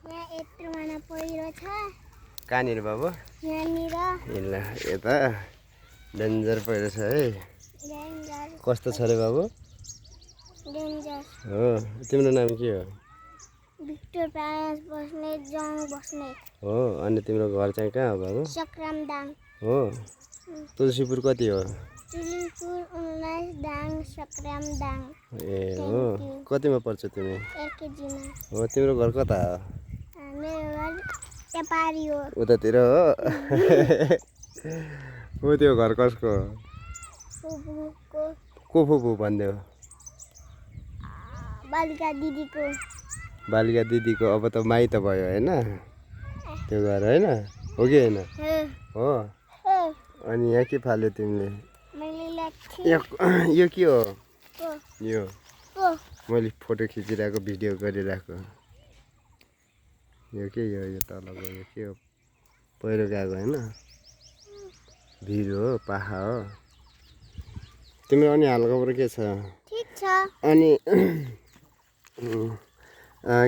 यहाँ यत्रो माना पहिरो छ कहाँनिर बाबु यहाँनिर ल यता डेन्जर पहिरो छ है डेन्जर कस्तो छ रे बाबु डेन्जर हो तिम्रो नाम के हो भिक्टर प्रायस बस्ने जङ बस्ने हो अनि तिम्रो घर चाहिँ कहाँ हो बाबु सक्रमदाङ हो तुलसीपुर कति हो तुलसीपुर 19 दाङ सक्रमदाङ ए हो कतिमा पर्छ तिमी एलकेजीमा हो तिम्रो घर कता हो मेरो घर नेपाली हो उतातिर हो हो त्यो घर कसको फुपूको को फुपू भनिदेऊ बालिका दिदीको बालिका दिदीको अब त माइत भयो होइन त्यो घर होइन हो कि होइन हो अनि यहाँ के फाल्यो तिमीले मैले लेख्थे यो के हो को यो को मैले फोटो खिचिरहेको भिडियो गरिरहेको यो के यो तलको यो के हो पहिरो गएको होइन भिर हो पाखा हो तिम्रो अनि हालखबर के छ ठीक छ अनि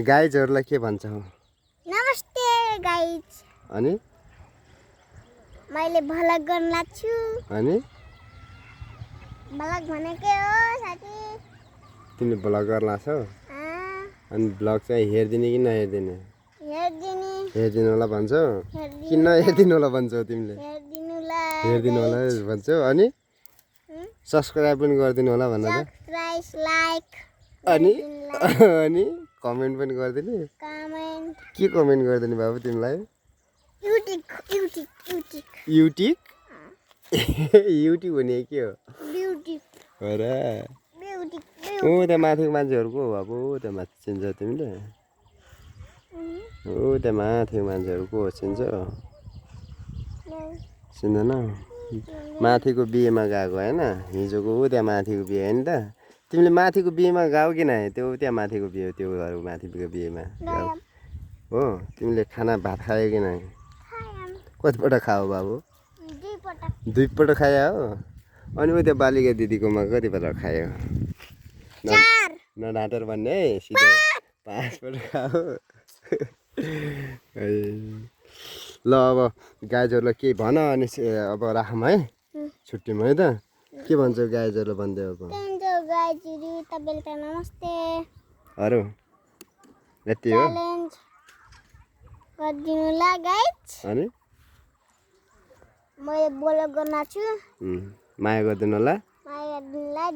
गाइजहरूलाई के भन्छौ नमस्ते गाइज अनि मैले भलक गर्न लाग्छु अनि भलक भनेकै हो साथी तिमीले भ्लग गर्न लाग्छौ अनि भ्लग चाहिँ हेरिदिने कि नहेरिदिने हेरिदिने हेरिदिनु होला भन्छौ कि नहेरिदिनु होला भन्छौ तिमीले हेरिदिनु होला भन्छौ अनि सब्सक्राइब पनि गरिदिनु होला भन त सब्सक्राइब लाइक अनि अनि कमेन्ट पनि गरिदिने कमेन्ट के कमेन्ट गरिदिने बाबु तिमीलाई युटिक युटिक युटिक युटिक युट्युब भने के हो ब्युटिक हो र ब्युटिक ऊ त्यहाँ माथिको मान्छेहरू को हो बाबु त्यहाँ माथि चिन्छ तिमीले ऊ त्यहाँ माथिको मान्छेहरू को हो चिन्छ चिन्दैन माथिको बिहेमा गएको होइन हिजोको ऊ त्यहाँ माथिको बिहे होइन त तिमीले माथिको बिहेमा गयो कि नै त्यो त्यहाँ माथिको बिहे त्यो घर माथिको बिहेमा हो तिमीले खाना भात खायो कि नै कतिपल्ट खाऊ बाबु दुईपल्ट खायो हो अनि ऊ त्यो बालिका दिदीकोमा कतिपल्ट खायो नढाँटेर भन्ने है सिधै 5 पल्ट खाऊ ल अब गाइजहरूलाई केही भन अनि अब राखौँ है छुट्टीमा है त के भन्छौ गाइजहरूलाई भनिदेऊ अब गाइजहरू तपाईँलाई नमस्ते अरू यति हो च्यालेन्ज गरिदिनु ला गाइज अनि मैले ब्लग गर्न छु माया गरिदिनु होला माया गरिदिनु ला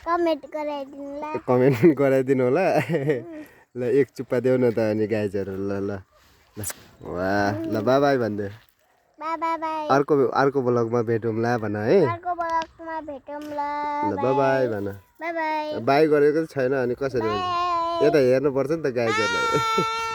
कमेन्ट गराइदिनु ला कमेन्ट पनि गराइदिनु होला ल एक चुप्पा देऊ न त अनि गाइजहरू ल ल ल वाह ल बाई बाई भनिदेऊ बाई बाई बाई अर्को ब्लगमा भेटौँला भन है अर्को ब्लगमा भेटौँ ल ल बाई बाई भन बाई बाई बाई गरेको छैन अनि कसरी हुन्छ यता हेर्नुपर्छ नि त गाइजहरूलाई